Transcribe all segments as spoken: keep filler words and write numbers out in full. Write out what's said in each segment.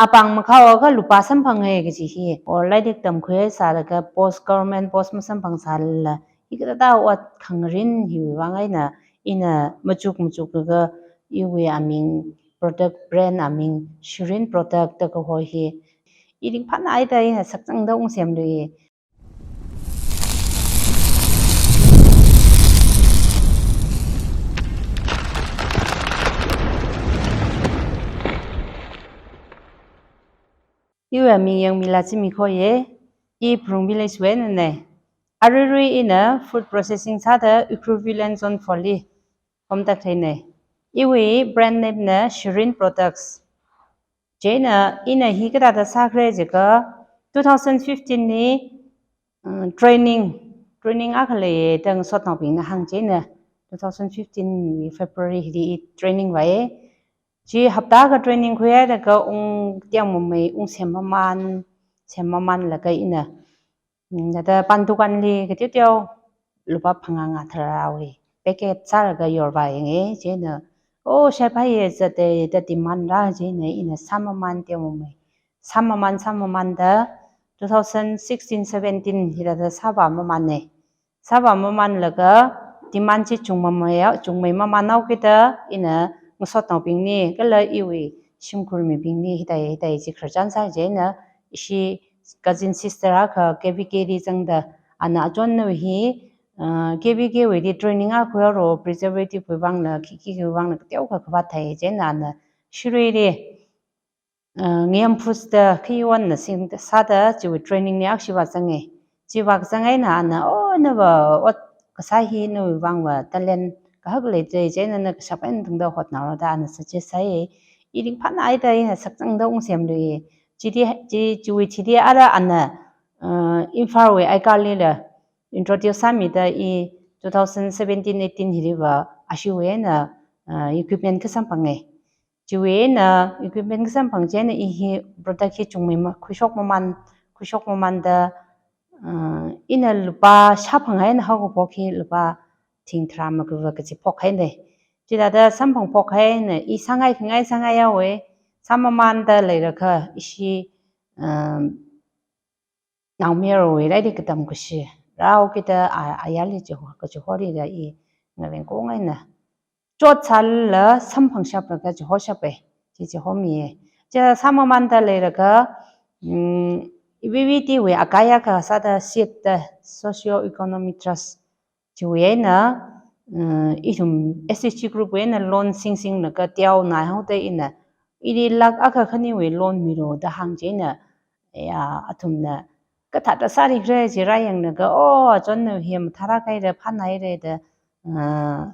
apāng makhaoakha lupā samphanga kaji hi, or lairik tamkhuisālaga post, government post masamphangsālala, hikathāda ot khangarin hiwui vang eina ina machuk machuklaga iwui aming product, brand aming Shireen Product da kaho hi, i ringphānāhaida ina sakzangda ungsemlui. Iwui aming Yangmila Zimikhoye, i Phrung village wui einana. Aruirui ina food processing sāda Ukhrul Village Zone four li homtak theina. Iwui brand name na Shireen Products. Chieina ina hi kathāda sākhala jiakha, two thousand fifteen li, uh, training, training akha leiya da ngasotnaobingna hāng chieina, two thousand fifteen wui February hili i training vāya. Chi hapta akha training khuihaida kha ung tiang mamei ung semmaman, semmamanlaga ina, mm, thāda pan dukan li kateoteo lupā phangā ngā tharāwui packet sālaga yorvāyanga chieina, oh, shaiphāya zata da demand rā chieina ina sāmaman tiang mamei, sāmaman, sāmamanda two thousand sixteen seventeen hithāda sāvāmamana. Sāvāmamanlaga demand chi chungmamei, chungmei mamanhaokida ina ngasotnaobingli kala iwui shimkhur mibingli hithāi hithāi chi khararchan sā chieina, ishi cousin sister akha K V K li zangda, ana achonnao hi, uh, K V K wuili training akha khuihaoro, preservative wui vangla, khikhi wui vangla kateokha khavāt thei chieina ana Shiruili, uh, Ngayam Foods da khi onna singda sāda chiwui training li akhashi vāzanga. Chi vāzang eina ana, oh, nava ot kasā hi nawui vangva talent kahak lei chieina na kashap eina tungda hotnaora da ana suggest sāya. I ringphānāhaida ina sakzangda ungsemlui. Chili, chi, chiwui chili ara ana, uh, Imphal wui Aicarlila introduce sāmida i two thousand seventeen eighteen hiliva ashiwui eina, uh, equipment kasamphanga. Chiwui eina equipment kasamphang chieina i hi product hi chungmei ma, khuishok maman, khuishok mamanda, uh, ina lupā shāphang eina haokaphok hi lupā thing tharā magava kaji phokhaina. Chithāda samphang phokhaina, i sāngai khangai sāngaihaowa, sāmamanda leilakha ishi, um, naomayarawui lairik katam kashi rāhaokida a, ayarli chiho, kachihorida i ngaveng kong eina chotsālala samphangshapra kachihoshapa, chi chihomiya. Chi sāmamanda leilakha, mm, V V T wui akaya kasāda SEED da, Socio Economic Trust, chiwui eina, uh, ithum S H G group wui eina loan singsinglaga teonao haoda ina, ili lakh akha khaniwui loan milo da hāng chieina, ya, athumna kathāda sālikhala chi rāyanglaga, oh, achonnao hi mathālāk haira, phānāhaira da, uh,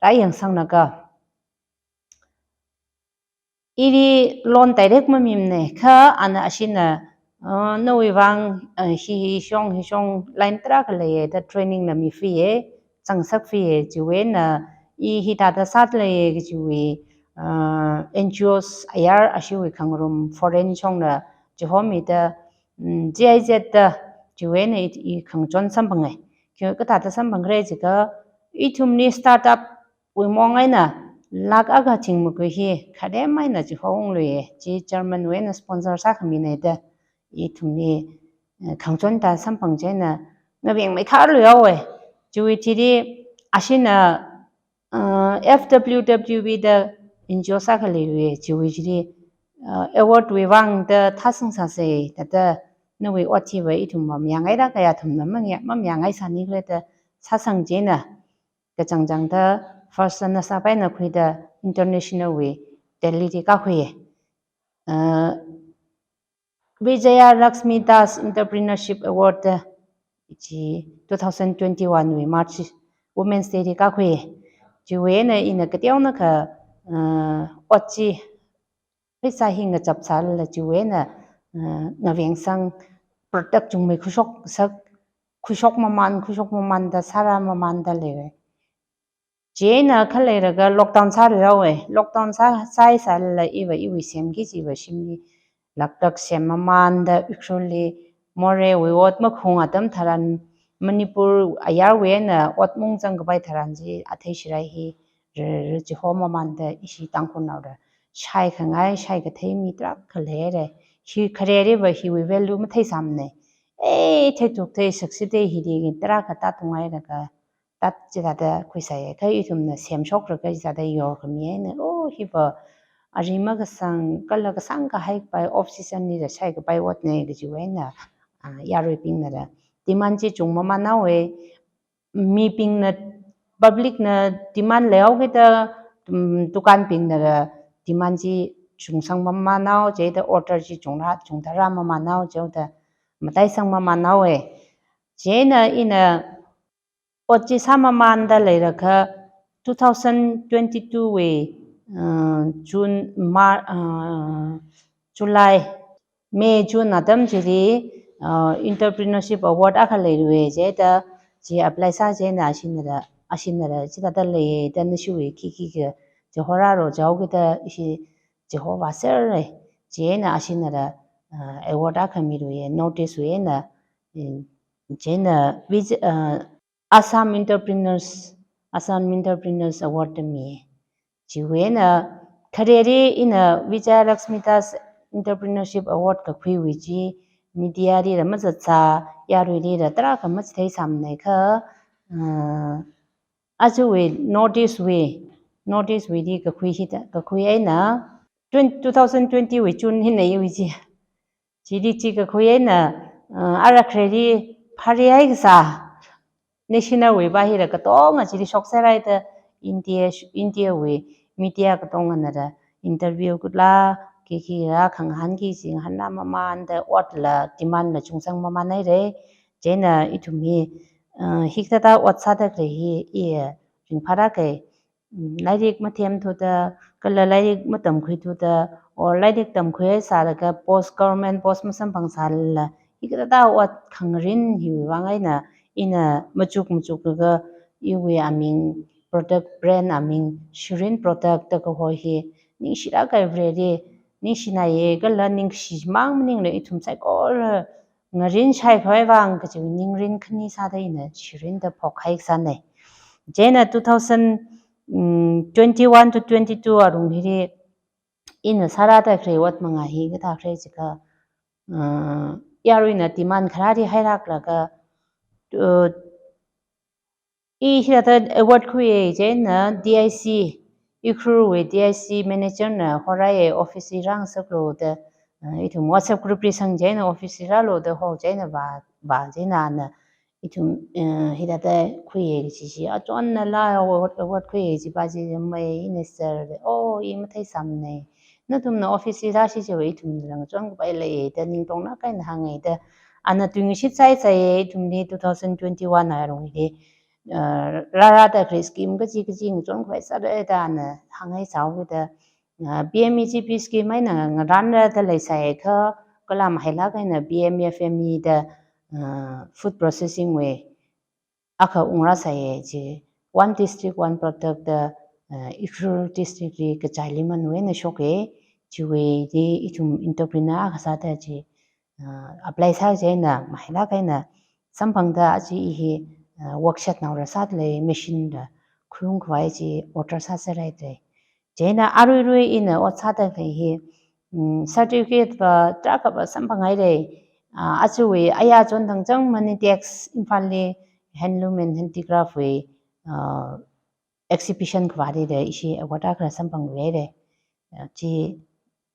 rāyangsanglaga, ili loan direct mamimana, kha ana ashina, uh, nawui vang, uh, hi, hi shong, hi shong line tarākha leiya da training la mi free ya, zangsak free ya, chiwui eina i hithāda sāda leiya kajiwui, uh, N G Os ayar ashiwui khangarum foreign shongla chihomida, mm, G I Z da, chiwui eina i, i khangachon samphanga. Khi kathāda samphangra jiakha, ithumli startup wui mong eina lakh akha thing magui hi kharem eina chihoungluiya, chi German wui eina sponsor sākhamina da ithumli, eh, khangachonda samphang chieina ngavengmeikharluihaowa. Chiwui thili ashina, uh, F W W B da N G O sākhaleiwui chiwui chili, uh, award wui vang da thāsang sāsa, thāda nawui ot hiva ithum mamayāngaida kaya athumna mamaya, mamayāngaisānikhala da sāsang chieina, kachangchangda first na sāpai eina khuida international wui Delhi li kākhuiya. Uh, Vijaya Lakshmi Das Entrepreneurship Award da, chi two thousand twenty-one wui March Women's Day li kākhuiya. Chiwui eina ina kateonao kha, uh, ot chi pheisā hi ngachapsālala chiwui eina, uh, ngavengsang product chungmei khuishoksak, khuishok maman, khuishok mamanda sārā mamanda leiya. Chieina khaleilaga lockdown sāluihaowa. Lockdown sā, sāhaisālala iva iwui semki kajiva shimli laklak semmamanda Ukhrulli Moreh wui ot makhung atam tharan, Manipur ayarwui eina ot mungzang kapai tharan chi athei shirai hi rere chihomamanda ishi Tangkhulnaoda shaikhangai, shaikathei mi tarākha leira. Hi khareriva hiwui value matheisāmana. Eh, theithuk thei succeed thei hili tarākha tātunghailaga, tat chithāda khuisai. Kha ithumna semshoklaga chithāda yorkhami eina, oh, hiva ari makasang, kala kasāngkahai kapai, off season lila shaikapai otna kajiwui eina, ah, yaruibingnala demand chi chungmamānhaowa. Mibingna, public na demand leihaokida, um, dukanbingnala demand chi chungsangmamānhao, chithāda order chi chungra, chungtharāmamānhao, chithāda mataisangmamānhaowa. Chieina ina ot chi sāmamānda leilakha two thousand twenty-two wui, uh, June, Mar-, uh, July, May, June atam chili, uh, Entrepreneurship Award akha leiluiya, chithāda chi apply sā chieina ashinala, ashinala chithāda leiya da nashiwui khikhi kaji horālu jihaokida ishi chihova serra. Chieina ashinala, uh, award akha miluiya, notice wui eina, mm, chieina vij-, uh, Assam Entrepreneurs, Assam Entrepreneurs Award da mi. Chiwui eina khareri ina Vijayalakshmi Das Entrepreneurship Award kakhuiwui chi media lila mazatsā, yaruilila tarākha machitheisāmana kha, uh, ajawui notice wui, notice wuili kakhui hithā, kakhui eina twen-, two thousand twenty wui June hina iwui chi. Chili chi kakhui eina, uh, ara khareli pharihai kasā national wuiva hila katonga chili shokserhaida India, India wui media katonganala interview kula, khikhi la khangahānki chi ngahānrāmamānda otla demand la chungsangmamānhaira. Chieina ithum hi, uh, hikathāda ot sāda khalei hi iya ringphālāka. Mm, lairik mathemthuda, kala lairik matamkhuithuda, or lairik tamkhuihaisālaga post, government post masamphangsālala, hikathāda ot khangarin hiwui vang eina, ina machuk machuklaga iwui aming product, brand aming Shireen Product da kaho hi ningshilāka Vareli, ningshinaya kala ningshimang maningla ithum saikora ngarin shaikhavai vang kaji ningrin khani sāda ina Shireen da phokhai kasāna. Chieina two thousand, mm, twenty-one to twenty-two alung hili ina sārāda khalei ot manga hi kathā khalei jiakha, uh, yaruina demand kharāli hailāklaga, uh, I hithāda award khuiya chieina D I C, Ukhrul wui D I C manager na horāya office li rāngasaklu da, uh, ithum WhatsApp group li sang chieina office li rālu da ho chieina vā, vā chieina ana ithum, uh, hithāda khuiya kaji chi, achonnala award, award khuiya kajipa chi mai ina sir da, oh, i matheisāmana. Nathumna office li rāshi chiva ithumla ngachonkapai leiya da ning tonglāk eina hānga da. Ana tuingashit sāsāya ithumli two thousand twenty-one alungli, uh, rārāda khalei scheme kachi kachi ngachonkhavai sāra da ana hānghaisāhaokida, uh, P M E G P scheme eina ngarānrāda leisāya kha, kala mahailāk eina P M F M E da, uh, food processing wui akha ungrāsāya chi, One District, One Product da, uh, Ukhrul district li Kachai Leiman wui eina shoka, chiwuili ithum entrepreneur akha sāda chi, uh, apply sā chieina mahailāk eina samphangda aja i hi, uh, workshop naora sāda lei, machine la khuiungkhavai chi order sāserhaida. Chieina aruirui ina ot sāda khalei hi, mm, certificate va tarākhava samphanghaira. Ah, ajawui aya chon thangchang Manitex Imphalli handloom and handicraft wui, ah, exhibition khavāli da ishi award akha samphangluihaira. Ah, chi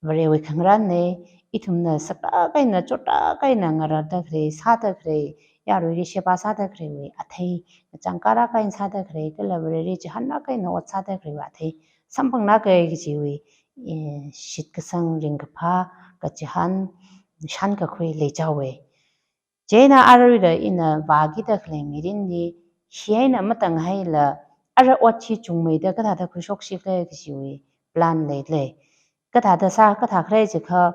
Varewui khangarānna, ithumna saklāk eina, chotlāk eina ngararda khalei, sāda khalei, yaruili sheba sāda khaleiwui athei, ngachang kalāk eina sāda khalei, kala Vareli chihānlāk eina ot sāda khaleiwui athei samphanglāka kajiwui, eh, shitkasang ringkaphā, kachihān, shānkakhui leichaowa. Chieina aruila ina vākida khalei mirinli, hi eina matanghaila, ara ot hi chungmeida kathāda khuishokshikhala kajiwui plan leilei. Kathāda sā, kathā khalei jiakha,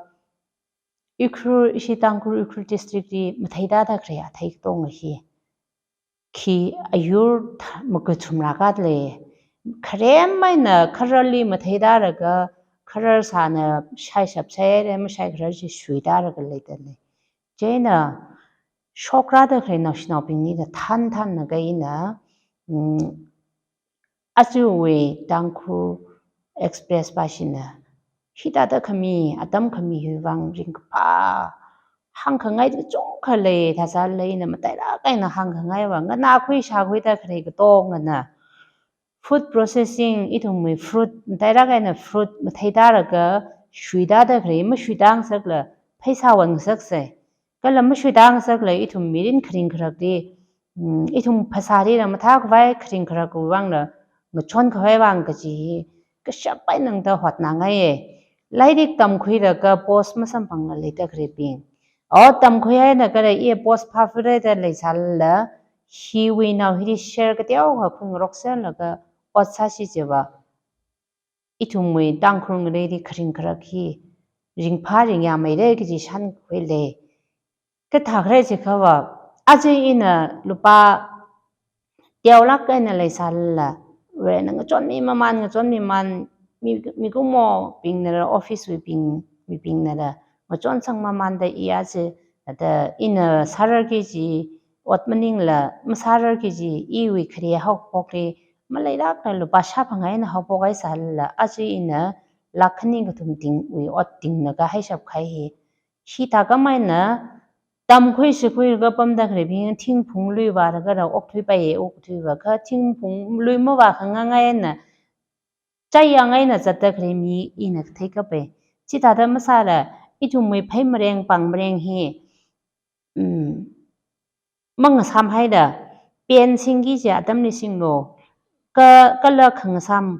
Ukhrul, ishi Tangkhul Ukhrul district li matheida da khalei athei katonga hi, khi ayur th-, makuthumrākada lei. Kharem eina khararli matheida laga, kharar sāna shaishap shaira, mashaikharar chi shuida laga leida lei. Chieina shokrāda khalei naoshinaobingli da thānthanna kaina, mm, ajawui Tangkhul Express pāshina Hithāda khami, atam khami hiwui vang ringkaphā hāngkhangai kachungkha lei, thāsālala ina matailāk eina hāngkhangaiva, nganākhui shākhuida khalei katongana food processing, ithumwui fruit, matailāk eina fruit mathei tālaga shuitāda khalei, mashuitā ngasakla pheisā wan ngasaksei. Kala mashuitā ngasakla ithum mirin kharing kharakli, mm, ithum phasālila mathākhavai kharing kharak vangla ngachonkhavai vang kaji hi kashap eina tangda hotnāngaiye. Lairik tamkhuilaga post masamphangla leida khaleibing, o tamkhui eina kala i post phāphalei da leisālala, hiwui nao hili share kateokha khuingarokserlaga ot sāsi chiva, ithumwui Tangkhul ngaleili kharing kharak hi ringphā ringyāmeira kaji shānkhui lei. Kathā khala jiakhava, aja ina lupā teolāk eina leisālala, Varena ngachonmi mamān, ngachonmi mamān, mi, mikumobingnala, office wuibing, mibingnala ngachonsang mamānda i aja, thāda ina sārarki kaji ot maningla masārarki kaji, iwui khare haophokli maleilākla lupā shāphang eina haophok haisālala, aja ina lakh khani kathum tingwui ot tinglaga haishap kahai hi, hithākhamei eina tamkhui shākhuilaga pamda khaleibing thingphung lui vālaga rā okthuipaiye, okthuiva kha thingphung lui mavākhangangai eina chai yangai eina zatda khalei mi ina theikapai. Chithāda masāla, ithumwui phei mareng pāng mareng hi, mm, mangasāmhaida, pen singki kaji atamli singlu, ka, kala khangasām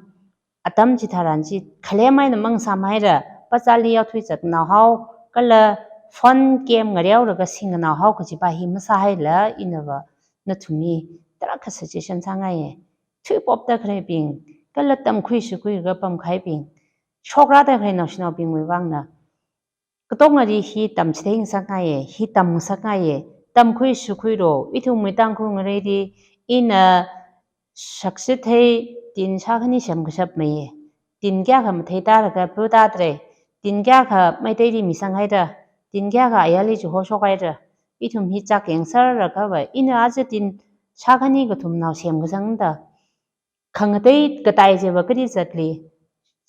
atam chitharan chi khalem eina mangasāmhaida, bazarli yaothui zatnao hao, kala phone game ngareolaga singnao hao kajipa hi masāhaila, inava nathumli tarākha suggestion sāngaiye. Thuipopda khaleibing, kala tamkhui shākhuilaga pamkahaibing, shokrāda khalei naoshinaobingwui vangna, katongana hi tamchithei ngasakngaiye, hi tam ngasakngaiye, tamkhui shākhuilu, ithumwui Tangkhul ngaleili ina shakshithei tin shākhani semkashapmeiye. Tin kayākha mathei tālaga putādalei, tin kayākha Meiteili misanghaida, tin kayākha ayarli chihoshokhai da, ithum hi chak yangserlakhava, ina aja tin shākhani kathumnao semkasangda, khangatei katai chiva kali zatli,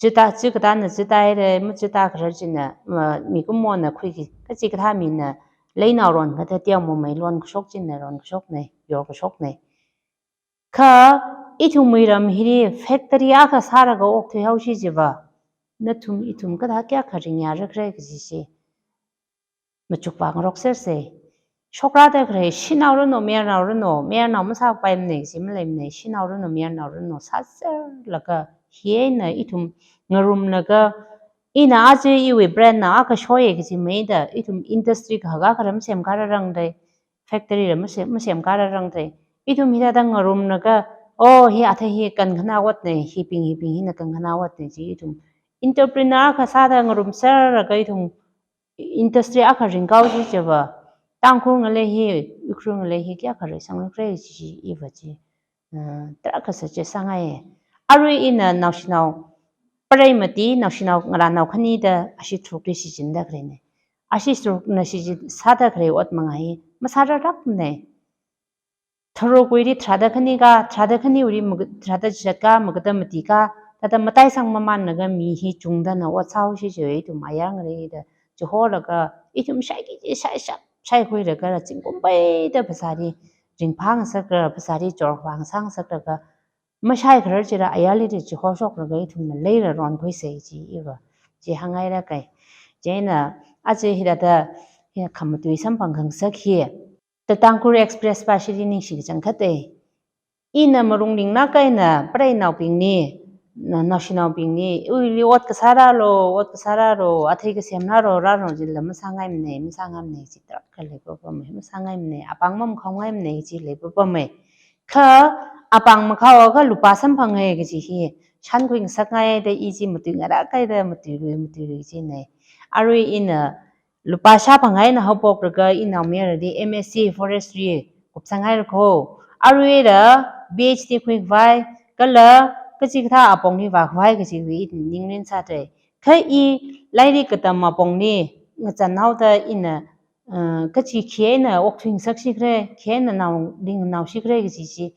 chita, chikatāna chitahaira, machita kharar china, ma, mikumona khuiki, kachikathā mina leinao ron kathā teomomei lonkashok china ronkashoknei, yorkashoknei. Kha ithumwui ram hili factory akha sālaga okthui haosi chiva, nathum ithum kathā kayākha ringyāra khala kaji chi machukvā ngarokserse. Shokrāda khalei, shanao ranu, mayarnao ranu, mayarnao masāpaimanei kaji maleimanei, shanao ranu, mayarnao ranu, sāserlaga, hi eina ithum ngarumlaga, ina aja iwui brand na akha shoiye kaji maida, ithum industry kahak akha rā masemkhararangdalei, factory rā masem, masemkhararangdalei. Ithum hithāda ngarumlaga, oh, hi athei hi kankhanā otnei, hibing, hibing hina kankhanā otnei chi ithum entrepreneur akha sāda ngarumserlaga ithum industry akha ringkaosi chiva, Tangkhul ngalei hi, Ukhrul ngalei hi kayākha reisanglu khala chi iva chi, uh, tarākha suggest sāngaiye. Arui ina naoshinao, preimatei naoshinao ngarānao khanida ashi tharukli shichinda khaleinei. Ashi tharukna shichin sāda khalei ot manga hi masārarlākmanei. Tharuk wuili tharāda khani ka, tharāda khani wuili maga-, tharāda chishat ka, magada mati ka, thāda mataisang mamānlaga mi hi chungdana ot sāhaosi chiva, ithum ayar ngaleida chiholaga, ithum shaiki chi shaishap, shaikhuilaga rā zingkum peida phasāli ringphā ngasakra, phasāli chorvā ngasā ngasaklaga, mashaikharar chila ayarli da chihoshoklaga ithumna leila ronkhuisei chi iva chi hāngngaira kai. Chieina aja hithāda, hi khamatui samphang khangasak hi, The Tangkhul Express pa shili ningshi kachangkhat e. Ina malungringlāk eina preinaobingli, na, naoshinaobingli, uili ot kasā rālu, ot kasā rālu, athei kasem rālu, rālu jila masāngaimanei, masāngaimanei chi tarākha leipapamei, masāngaimanei, apāng mamakhaongaimanei chi leipapamei. Kha apāng makhaoakha lupā samphangei kaji hi shānkhui ngasakngai da i chi matuingarā kaida matuilui, matuilui jinei. Arui ina lupā shāphang eina haophoklaga inaomayarali M S C Forestry kupsanghaira kho. Aruila P H D khuikhavai, kala kachikathā apongli vākhavai kajiwui ina ningrin sāda. Kha i lairik katam apongli ngachānhaoda ina, uh, kachi khi eina okthui ngasaksikhala, khi eina naoling naosikhala kaji chi,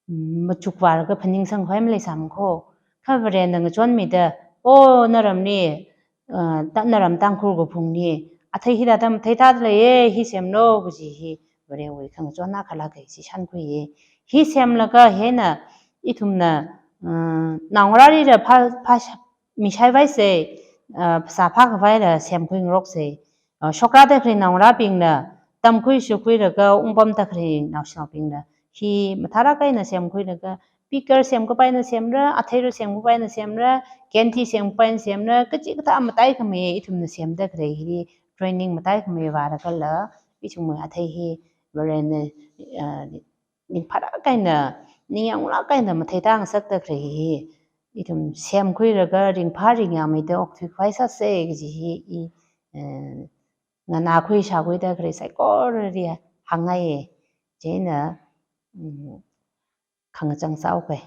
mm, machukvālaga phaningsangkhavai maleisāmang kho. Kha Varena ngachonmida, oh, naramli uh, ta naram Tangkhul kaphungli athei hithāda matheithāda leiya, hi semlu kaji hi Varewui khangachon akhala kaji shankhuiya. Hi semlaga hina ithumna, uh, naongarāli da phā, phā, mishaivaisa, uh, phasā phākhavaila semkhuingaroksa. Uh, shokrāda khalei naongarābingna, tamkhui shukhuilaga ungpamda khalei naoshinaobingna hi mathālāk eina semkhuilaga, picker semkapaina semra, atheira semkapaina semra, candy semkapaina semra, kachikathā mataikhamei ithumna semda khalei hili training mataikhamei vālagala, ithumwui athei hi Varena, uh, ringphālāk eina, ningyānglāk eina matheitā ngasakda khalei hi ithum semkhuilaga ringphā ringyāngmeida okthuikhavai sāsa kaji hi i, eh, nganākhui shākhuida khalei saikorali hāngngaiya. Chieina, mm, khangachang sāhaoka.